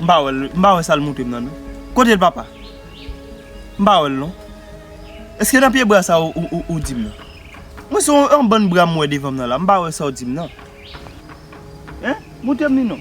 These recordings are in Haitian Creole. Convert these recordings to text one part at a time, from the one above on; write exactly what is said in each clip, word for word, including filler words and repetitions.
M pa wè l, m pa wè sa l montre m nan, non. Kote l, papa? M pa wè l, non. Èske nan pye bwa sa ou, ou, ou, ou di m nan? Mwen se yon, yon bann bra m wè devan m nan la. M pa wè sa w di m nan. Hein? Montre m li non.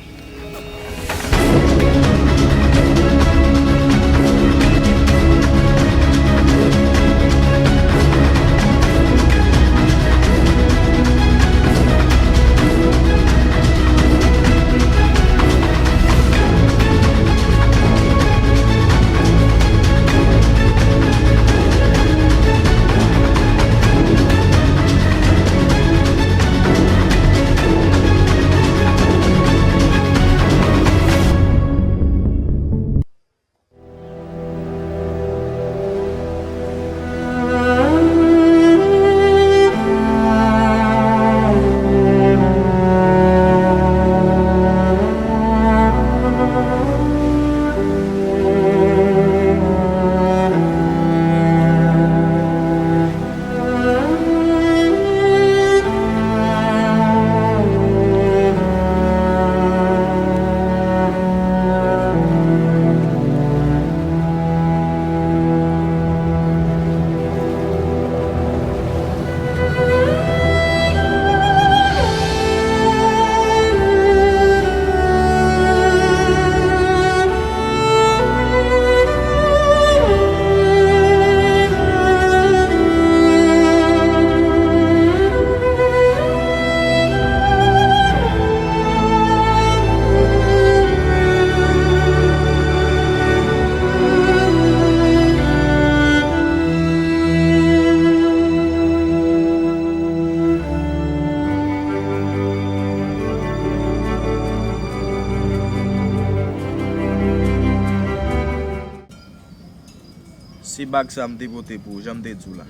Se bag sa m te pote pou ou, jan m te di w la.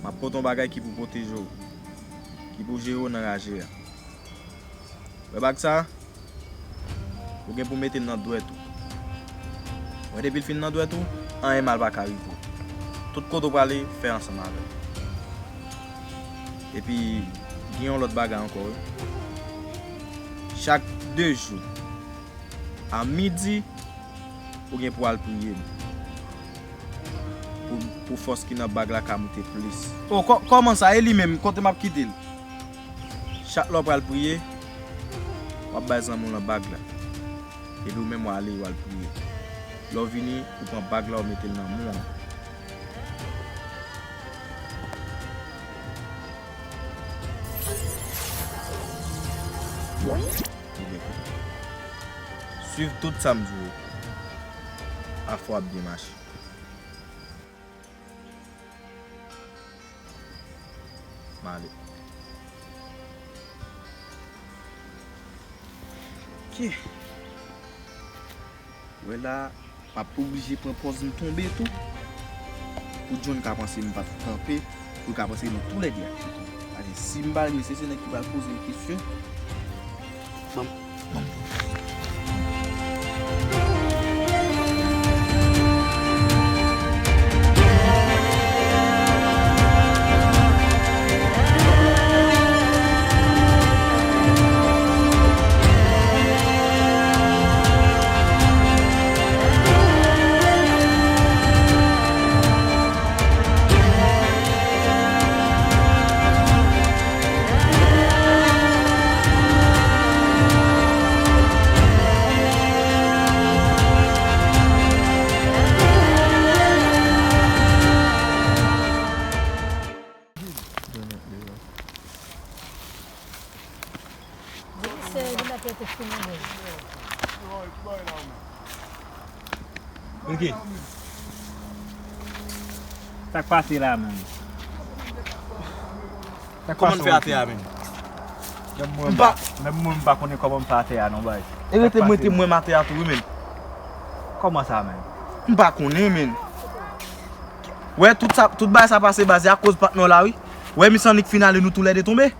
M ap pote yon bagay ki pou pwoteje w, ki pou jere w nan raje a. Wè bag sa? Ou gen pou mete l nan dwèt ou. Wè, depi l fin nan dwèt ou, anyen mal pa ka rive w. Tout kote w prale, fè ansanm avè l. Epi, gen yon lòt bagay ankò, wi. Chak de jou, a midi, ou gen pou al priye m. Pou, pou fòs ki nan bag la ka moute plis. O, kò-, kòman sa? E li menm, kote m ap kite l? Chak lè w pral priye, w ap bay zanmi w lan bag la. Epi ou menm w ale, w al priye. Lè w vini, ou pran bag la, ou mete l nan men w. Ou byen konprann. Swiv tout sa m di w yo. Afè w ap byen mache. M ale. Ok. Wè la, m ap oblije pran pòz m tonbe tou. Pou John ka panse m pa t kanpe, pou l ka panse nou toulède ap chita. Paske si m pa rive, se, se nèg ki pral poze m kesyon. Ban m, ban m. Ok. Sa k pase la menm? Sa k pase? Kòman n fè atè a menm? Menm mwen, m pa, menm mwen, m pa konnen kòman m fè atè a non, baz. E rete mwen te mwen m atè a tou, wi, menm. Kòman sa, menm? M pa konnen, menm. Wè, tout sa, tout bagay sa pase, baz, e akoz patnè w la, wi. Wè, misye annik fin ale, nou toulède tonbe.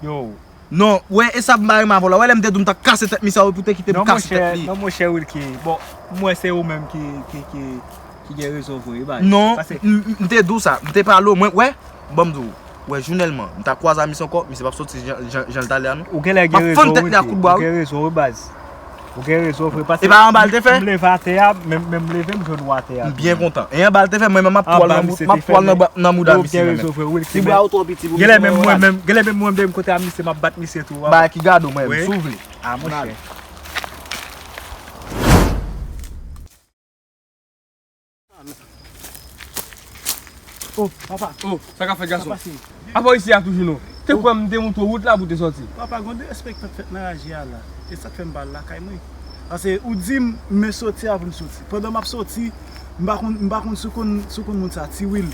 Yo. Non, wè, e sa m pa renmen avè w la. Wè, lè m te di w m t ap kase tèt misye a, wi, pou te kite m kase tèt li. Non, monchè Wilky. Bon, mwen se ou menm ki, ki, ki, ki gen rezon vre, wi, baz. Non, m, m, m te di w sa. M te pale w, mwen, wè, ban m di w. Wè, jounèlman, m ta kwaze a misye ankò, misye p ap soti jan, jan, jan l t ale a, non. Ou genlè gen rezon, wi, Wilky. M ap fann tèt li a kout bwa, wi. Ou gen rezon vre, baz. Ou gen rezon vre, paske m leve atè a, menm, menm leve, m jwenn ou atè a tou. M byen kontan. E anba l te fè, mwen menm m ap pwal nan, m ap pwal nan, nan mouda misye menm. Ti bra ou twò piti pou misye. Genlè menm mwen menm, genlè menm mwen menm kote a misye, m ap bat misye tou. Bagay ki gade w, mwen menm, si w vle. Ah, monchè. Oh, papa. Oh, sa k ap fèt, gason? Apa w isi a toujou non? Te kwè m te montre w wout la pou te sòti. Papa, gen de respè k t ap fèt nan raje a la. E sa k fè m pa al lakay mwen. Paske ou di m, men soti avan m soti. Pandan m ap soti, m pa konn, m pa konn si w konn, si w konn moun sa, Ti Wil.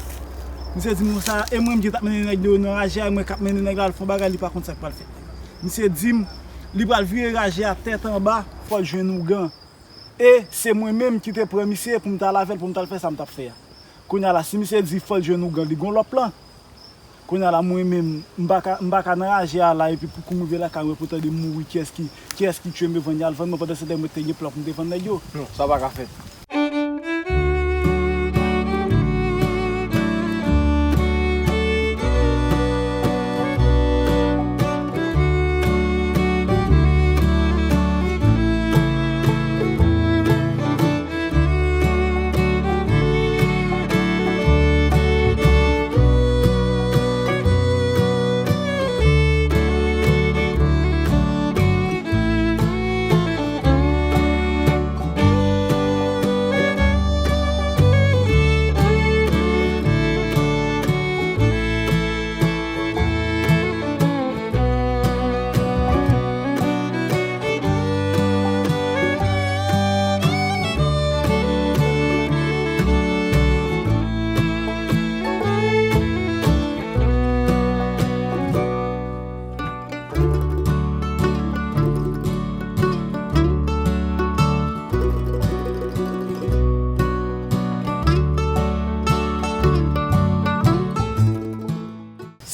Misye di m konsa, e mwen m ki t ap mennen nèg yo nan raje a, e mwen k ap mennen nèg la al fè yon bagay, li pa konn sa k pral fèt. Misye di m, li pral vire raje a tèt anba, fò l jwenn ougan. E se mwen menm ki te pran misye pou m t al avè l, pou m t al fè sa m t ap fè a. Kounye a la, si misye di fò l jwenn ougan, li gon lòt plan. Kounye a la, mwen menm, m pa ka, m pa ka nan raje a la, epi pou kou m rive lakay mwen, pou tande m mouri, kiyès ki, kiyès ki tchwe m, yo vann y al vann mwen, pandan se tan mwen te gen plan pou m te vann nèg yo. Non, sa pa ka fèt.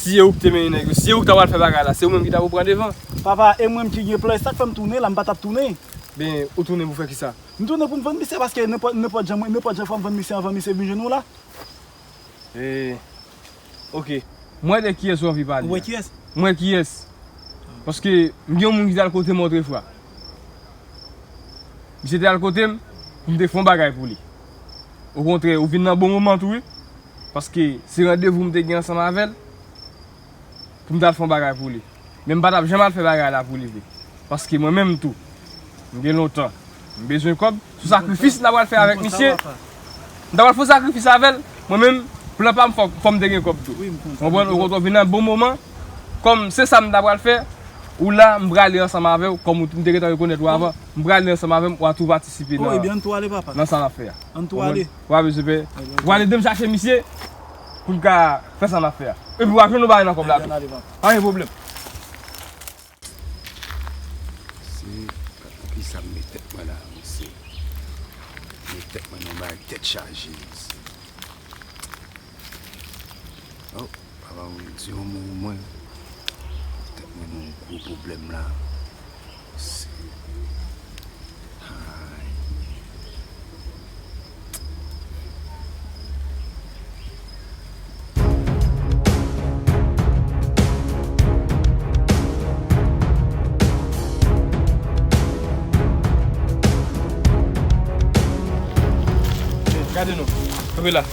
Si e ou ki te mennen nèg yo, si e ou ki ta pral fè bagay la, se ou menm ki ta pou pran devan. Papa, e mwen menm ki gen plan, e sa k fè m tounen la, m pa t ap tounen. Ben, ou tounen pou fè kisa? M tounen pou m vann misye, paske nenpòt, nenpòt jan, nenpòt jan fò m vann misye anvan misye vin jwenn ou la. Eh, ok. M wè de kiyès ou anvi pale a. Ou wè kiyès? M wè kiyès. Paske m gen yon moun ki t al kote m otrefwa. Misye te al kote m pou m te fè yon bagay pou li. Okontrè, ou vin nan bon moman tou, wi. Paske se randevou m te gen ansanm avè l pou m t al fè yon bagay pou li. Men m pa t ap janm al fè bagay la pou li vre. Paske mwen menm tou, m gen lontan m bezwen kòb. Sou sakrifis m ta pral fè avèk misye. M ta pral fè yon sakrifis avè l. Mwen menm, plan pa m fò, fò m te gen kòb tou. Ou konprann? Ou konprann? Vin nan bon moman. Kòm se sa m ta pral fè, ou la, m prale ansanm avè w. Kòm ou, m te gentan rekonèt ou avan, m prale ansanm avè m, w a tou patisipe nan, nan sa n ap fè a. Ann tou ale. Ou pa bezwen pè. Ou ale de m chache misye pou n ka fè sa n ap fè a. Epi w a jwenn yon bagay nan kòb la tou. Pa gen pwoblèm. Se poukisa m met tèt mwen la, mesye. Met tèt mwen nan bagay tèt chaje, mesye. Oh, papa, mwen di yon mo mwen. Tèt mwen nan yon gwo pwoblèm la. Se Gade non, kanpe la.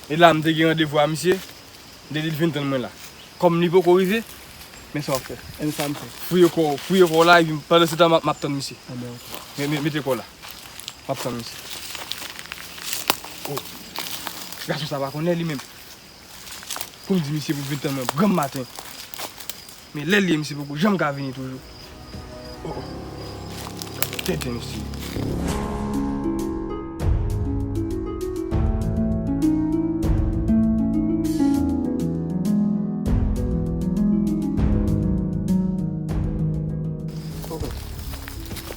E la, m te gen randevou a misye. M te di l vin tann mwen la. Kòm li poko rive, men sa w ap fè. E sa m fè. Fouye kò w, fouye kò w la, epi pandan se tan m ap, m ap tann misye. Ebyen, ok. Me-, me-, mete kò w la. M ap tann misye. Oh. Gason sa pa konn lè li menm. Pou m di misye pou vin tann mwen granm maten. Men lè l ye, misye poko janm ka vini toujou. Oh, oh. Tenten, mesye.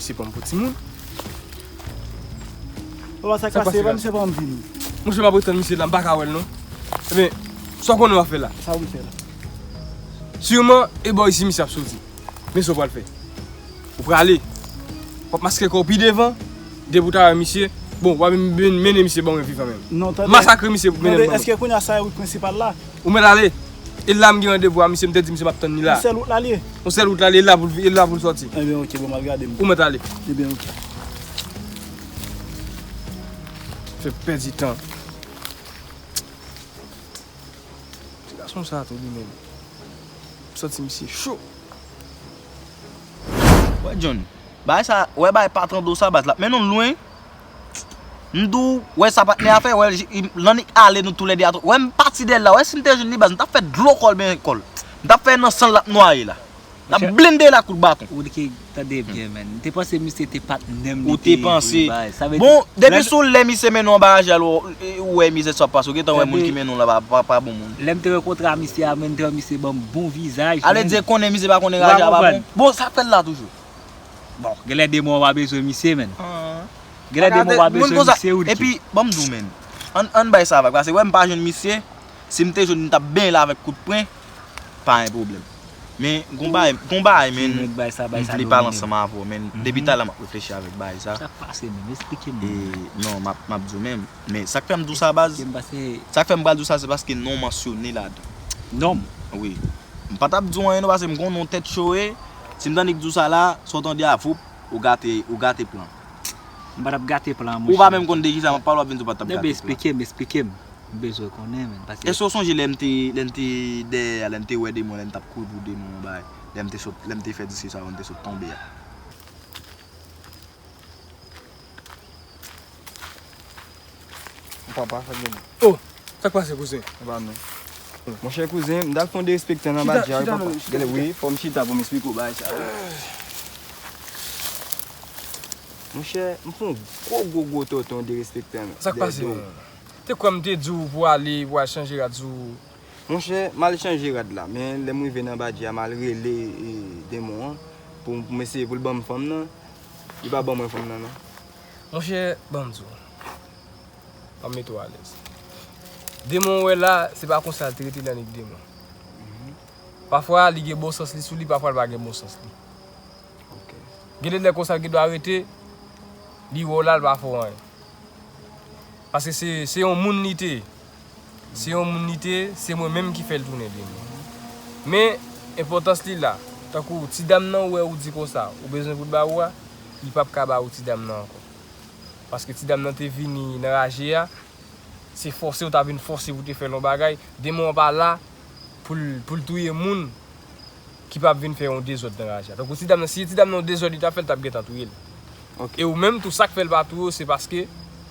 Se pa m pou timoun. Papa, sa k pase? Epa misye pa anvi vini. Monchè, m ap retann misye la, m pa ka wè l non. Ebyen, sa w konnen w ap fè la? Sa w vin fè la? Siman, e bò isi misye ap soti. Men sa w pral fè? Ou prale. W ap maske kò w pi devan. Depi w ta wè misye, bon, w ap men- men- mennen misye ban mwen vivan menm. Non, tande. Masakre misye pou mennen l ban mwen. Èske kounye a sa e wout prensipal la? Ou mèt ale. E la m gen randevou a misye, m te di misye m ap tann li la. Yon sèl wout la li ye? Yon sèl wout la li ye, e la pou l vi- e la pou l sòti. Ebyen, oke, bon, m al gade m. Ou mèt ale. Ebyen, oke. Fè pèdi tan. Ti gason sa tou li menm. Sòti misye cho. Wè John, bagay sa, wè bagay patran do sa baz la. Men nou lwen. M di w, wè sa patnè a fè, wè l, l annik ale nou toulède a. Wè m pati dèyè l la, wè si m te jwenn li baz, m t ap fè dlo kò l benyen kò l. M t ap fè nan san l l ap nwaye la. N ap blende l ak kout baton. Ou te tande byen, men. M te panse misye te patnè m. Ou te panse. Bon, depi sou lè misye mennen w anba raje a, ou wè mizè sa w ap pase. Ou gentan wè moun ki mennen w la pa, pa, pa bon moun. Lè m te rankontre a misye a, men, m te wè misye ban m bon vizaj. Ale di konnen misye pa konnen raje a pa bon. Bon, sa k fè l la toujou? Bon, genlè demon an pa bezwen misye, men. Genlè demon an pa bezwen misye, ou di. Epi, ban m di w, men. Ann, ann bay sa vag, paske wè m pa jwenn misye. Si m te jwenn, m t ap benyen l avèk kout pwen. Pa gen pwoblèm. Men, gon bagay, gon bagay, men. M vle pale ansanm avè w, men. Depi talè m ap reflechi avèk bagay sa. Sa k pase, menm? Esplike m. E, non, m ap, m ap di w menm. Men, sa k fè m di w sa, baz? Sa k fè m pral di w sa, se paske non w mansyone ladan. Non m? Wi. M pa t ap di w anyen, non, paske m konnen w tèt cho, e. Si m tande k di w sa la, sa w tande a, voup, ou gate, ou gate plan. M pa t ap gate plan, monchè. Ou pa menm konn de kisa m ap pale, w ap vin di w pa t ap gate plan. Ebyen, esplike m, esplike m. M bezwen konnen, men, paske. Èske w sonje lè m te, lè m te dèyè a, lè m te wè demon, lè m t ap kouri pou demon an, bagay? Lè m te sot, lè m te fè diskisyon avè w, m te sot tonbe a. Papa, sa k gen? Oh! Sa k pase, kouzen? Epa non. Monchè kouzen, m t ap fè yon derespektan nan badja wi papa. Gade, wi, fò m chita pou m esplike w bagay sa. Monchè, m fè yon gwo, gwo, gwo tòtè, yon derespektan. Sa k pase, menm? Te kwè m te di w pou w ale, pou w al chanje rad sou. Monchè, m al chanje rad la, men lè m rive nan badja a, m al rele, e, demon an pou, pou m eseye pou l ban m fanm nan. Li pa ban mwen fanm nan, non. Monchè, ban m di w. Ban m mete w alèz. Demon w wè la, se pa konsa l te rete nan lig demon. Pafwa, li gen bon sans li sou li, pafwa, l pa gen bon sans li. Gen de lè konsa l gen dwa rete, li wè w la, l pa fè w anyen. Paske se, se yon moun li te ye. Se yon moun li te ye, se mwen menm ki fè l tounen demon. Men, enpòtans li la, tankou ti dam nan ou wè ou di konsa, ou bezwen pou l ba ou a, li p ap ka ba ou ti dam nan ankò. Paske ti dam nan te vini nan raje a, se fòse ou ta vin fòse pou te fè l yon bagay, demon an pa la pou l, pou l touye moun ki p ap vin fè yon dezòd nan raje a. Tankou ti dam nan, si ti dam nan yon dezòd li t ap fè, l t ap gentan touye l. E ou menm tou, sa k fè l pa touye w, se paske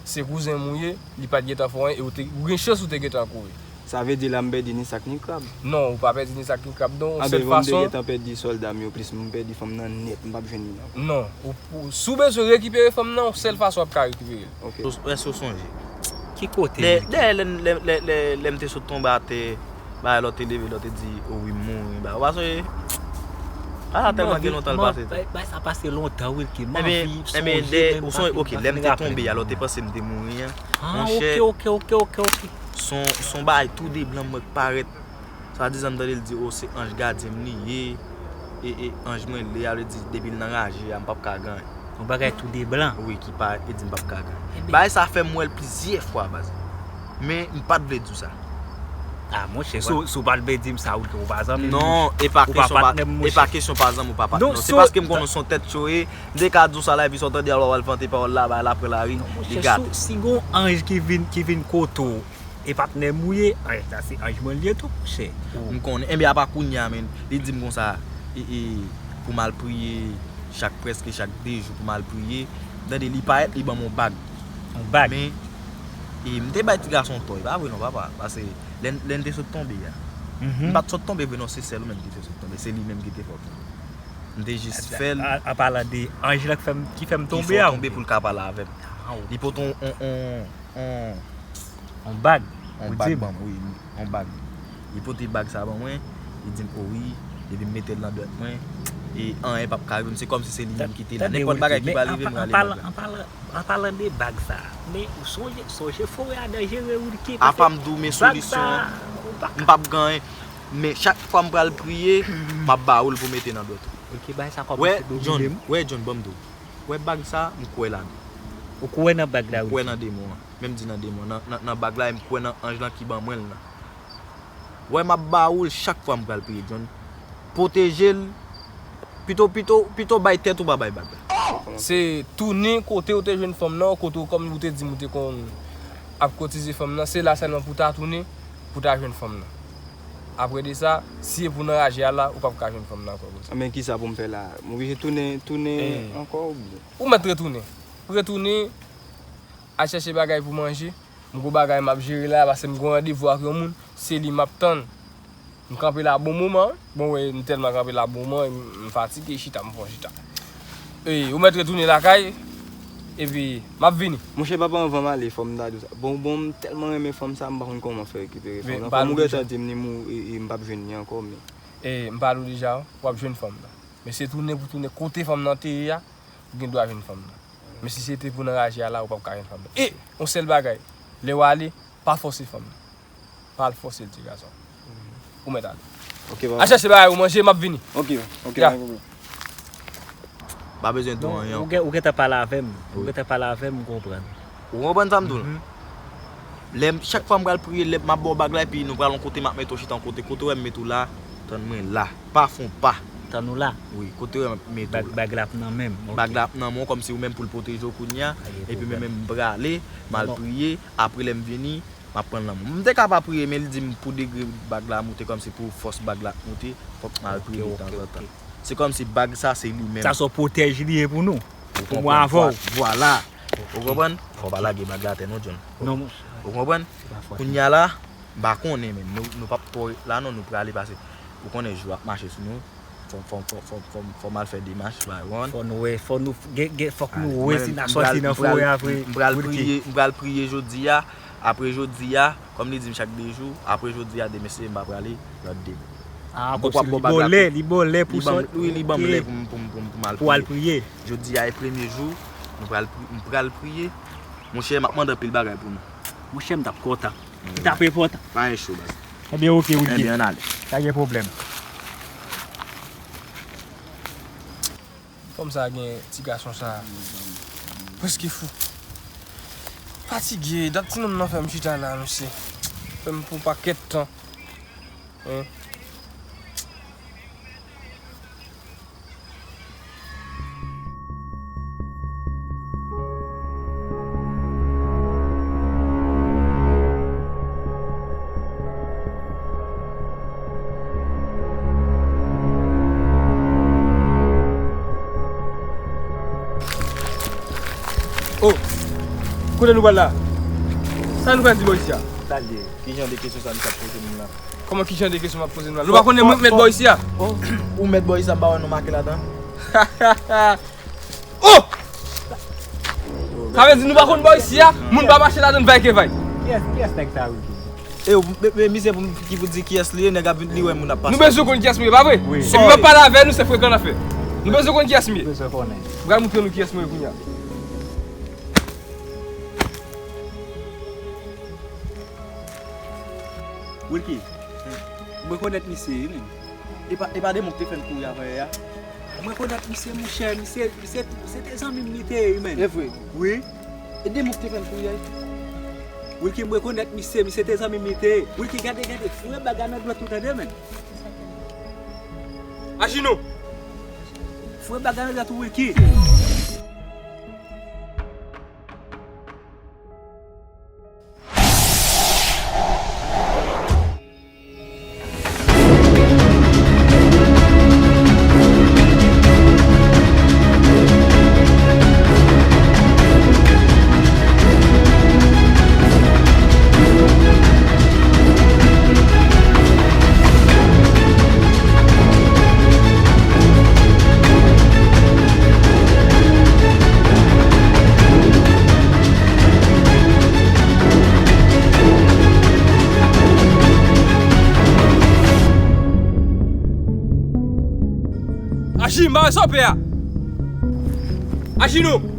se kouzen m ou ye, li pa t gentan fè w anyen, e ou te, ou gen chans ou te gentan kouri. Sa vle di la m pèdi ni sak ni krab? Non, ou pa pèdi ni sak ni krab non, yon sèl fason. Anben, bon, m te gentan pèdi sòlda m yo plis, m pèdi fanm nan nèt, m p ap jwenn li ankò. Non, ou, ou, si w bezwen rekipere fanm nan, yon sèl fason w ap ka rekipere l. Ok. Èske w sonje? Ki kote? Dèyè, dèyè, lè, lè, lè, lè, lè m te sot tonbe atè, bagay la w te leve, la w te di, o wi, m mouri, bagay. Ou pa sonje? Bagay sa tèlman gen lontan l pase tou. Bagay sa pase lontan, wi, ke m anvi sonje, men m pa fin, m pa fin raple m. Ebyen, ebyen, ok, lè m te tonbe a, la w te panse m te mouri an. Ah, monchè, ok, ok, ok, ok, ok. Se yon, se yon bagay tou de blan m wè k parèt. Swadizan m tande l di, o, se anj gadyen m li ye. E, e, anj mwen l ye, a vle di, depi l nan raje a, m p ap ka gen anyen. Yon bagay tou de blan. Wi, ki parèt e di m p ap ka gen anyen. Bagay sa fè m wè l plizyè fwa, baz. Men, m pa t vle di w sa. Ah, monchè, si w, si w pa t vle di m sa, ou, ou pa zanmi m, monchè. Non, e pa kesyon pa, e pa kesyon pa zanmi ou pa patnè w. Se paske m konnen w se yon tèt cho, e m te ka di w sa la, epi sa w tande a, w al vante pawòl la, bagay la pran lari, li gate. Non, monchè, si, si gon anj ki vin, ki vin kote w, E patnè m ou ye, anj la se anj mwen l ye tou, monchè. M konnen. Enben, apa kounye a, menn, li di m konsa, e, e, pou m al priye chak, prèske chak de jou, pou m al priye. Tande, li parèt, li ban m yon bag. Yon bag? Men, e, m te bay ti gason tò, e pa vre non, papa. Paske lè n, lè n te sot tonbe a. M pa t sot tonbe vre non, se sè l ou menm ki te sot tonbe. Se li menm ki te fè w tonbe. M te jis fè l. An palan de anj la ki fè m, ki fè m tonbe a, ou di? Ki fè w tonbe pou l ka pale avè m. Li pote yon, yon, yon, yon, Yon bag, ou di m? Yon bag ban mwen, wi, yon bag. Li pote bag sa ban mwen, li di m, o wi, epi m mete l nan dwèt mwen, e anyen p ap ka rive m. Se kòmsi se li menm ki te la. Nenpòt bagay ki pral rive, m rale bag la. An palan de bag sa, men ou sonje, sonje fore a danjere wi, Wilky. Apa m di w men solisyon an, m p ap gen anyen. Men chak fwa m pral priye, m ap ba ou l pou mete nan dwèt ou. Wilky, bay sa kòmanse domine m. Wè, John, ban m di w. Wè bag sa, m kwè ladan. Ou kwè nan bag la, Wilky? M kwè nan demon an. Men m di nan demon, nan, nan, nan bag la, e m kwè nan anj lan ki ban mwen l lan. Wè, m ap ba ou l chak fwa m pral priye, John. Pwoteje l. Pito, pito, pito bay tèt ou pa bay bag la. Se tounen kote ou te jwenn fanm nan, kote ou kòm ou te di m ou te konn ap kotize fanm nan, se la sèlman pou ta tounen, pou ta jwenn fanm nan. Apre de sa, si e pou nan raje a la, ou p ap ka jwenn fanm nan ankò, koze. Men kisa pou m fè la? M oblije tounen, tounen ankò oubyen? Ou mèt retounen. Retounen, al chèche bagay pou manje. M gon bagay m ap jere la, paske m gon randevou ak yon moun, se li m ap tann. M kanpe la bon moman, wi. Bon, wè, m tèlman kanpe la bon moman, m, m fatige, chita, m pran chita. E, ou mèt retounen lakay, epi m ap vini. Monchè, papa, anvan m ale, fò m ta di w sa. Bon, bon, m tèlman renmen fanm sa, m pa konn kòman fè rekipere fanm nan. Fò m gentan di m ni mou, e, e m p ap jwenn li ankò, men. E, m pale w deja, w ap jwenn fanm nan. Men se tounen pou tounen kote fanm nan te ye a, ou gen dwa jwenn fanm nan. Men si se te pou nan raje a la, ou p ap ka jwenn fanm nan. E, yon sèl bagay, lè w ale, pa fòse fanm nan. Pa al fòse l, ti gason. Ou mèt ale. Ok, papa. Al chèche bagay ou manje, m ap vini. Ok, ok, pa gen pwoblèm. Pa bezwen di anyen. Ou gen, ou gentan pale avè m. Ou gentan pale avè m, m konprann. Ou konprann sa m di w? Lè m, chak fwa m pral priye, lè m ap ba w bag la, epi nou pral yon kote, m ap mete w chita yon kote. Kote w wè m mete w la, tann mwen la. Pa fè yon pa. Tann ou la? Wi, kote w wè m ap mete w la. Bag la ap nan men m. Bag la ap nan men w, kòmsi ou menm pou l pwoteje w kounye a. Epi mwen menm m prale, m al priye, apre lè m vini, m ap pran l nan men w. M te ka pa priye, men li di m pou degre bag la moute, kòmsi pou fòs bag la moute, fòk m al priye tanzantan. Se kòmsi bag sa, se li menm. Sa se yon pwotèj li ye pou nou. Pou mwen avè w. Vwala. Ou konprann? Fò w pa lage bag la atè non, John. Non, monchè. Ou konprann? Kounye a la, m pa konnen, men nou, nou p ap twò ret la non, nou prale pase. Ou konnen jou ap mache sou nou. Fò, fò, fò, fò, fò, fò m al fè demach, ba, ou konprann? Fò nou wè, fò nou, gen, gen, fòk nou wè si n a sòti nan forè a vre. M pral priye, m pral priye jodi a, apre jodi a, kòm li di m chak de jou, apre jodi a, demen se m pa prale, lòt demen. Ah, kòmsi li bòlè, li bòlè pou sòt. Wi, li ban m lè pou m, pou m, pou m, pou m al priye. Pou al priye. Jodi a e premye jou, nou pral pri-, m pral priye. Monchè, m ap mande anpil bagay pou nou. Monchè, m t ap kontan. M t ap enpòtan. Pa gen cho, baz. Ebyen, oke, Wilky. Ebyen, ann ale. Pa gen pwoblèm. Fanm sa gen ti gason sa prèske fou. Fatige, dat ti nonm nan fè m chita la, mesye. Fè m pou pakèt tan. Hein? Oh! Kote nou pral la? Sa nou pral di bò isi a? Sa l ye? Ki jan de kesyon sa misye ap poze nou la? Kòman ki jan de kesyon m ap poze nou la? Nou pa konnen mwen k mèt bò isi a? Oh, ou mèt bò isi a, m pa wè nou make ladan. Oh! Sa vle di nou pa konn bò isi a? Moun pa mache ladan, vay ke vay. Kiyès, kiyès nèg sa, Wilky? E, men, men misye pou, ki pou di kiyès li ye, nèg ap vin, li wè moun ap pase. Nou bezwen konn kiyès mwen ye, pa vre? Wi. Epi m ap pale avè nou, se frekan n ap fè. Nou bezwen konn kiyès m ye. Bezwen konnen. M pral montre nou kiyès mwen ye kounye a. Wilky, m rekonèt misye, wi, men. E pa, e pa demon ki te fè n kouri avanyè a? M rekonèt misye, monchè, misye, misye, se te zanmi m li te ye, wi, men. E vre? Wi. E demon ki te fè n kouri a, wi. Wilky, m rekonèt misye, misye te zanmi m li te ye. Wilky, gade, gade, foure bag la nan dwèt ou, tande, men. Aji non. Foure bag la nan dwèt ou, Wilky. M pa wè sa w pè a. Ajinou.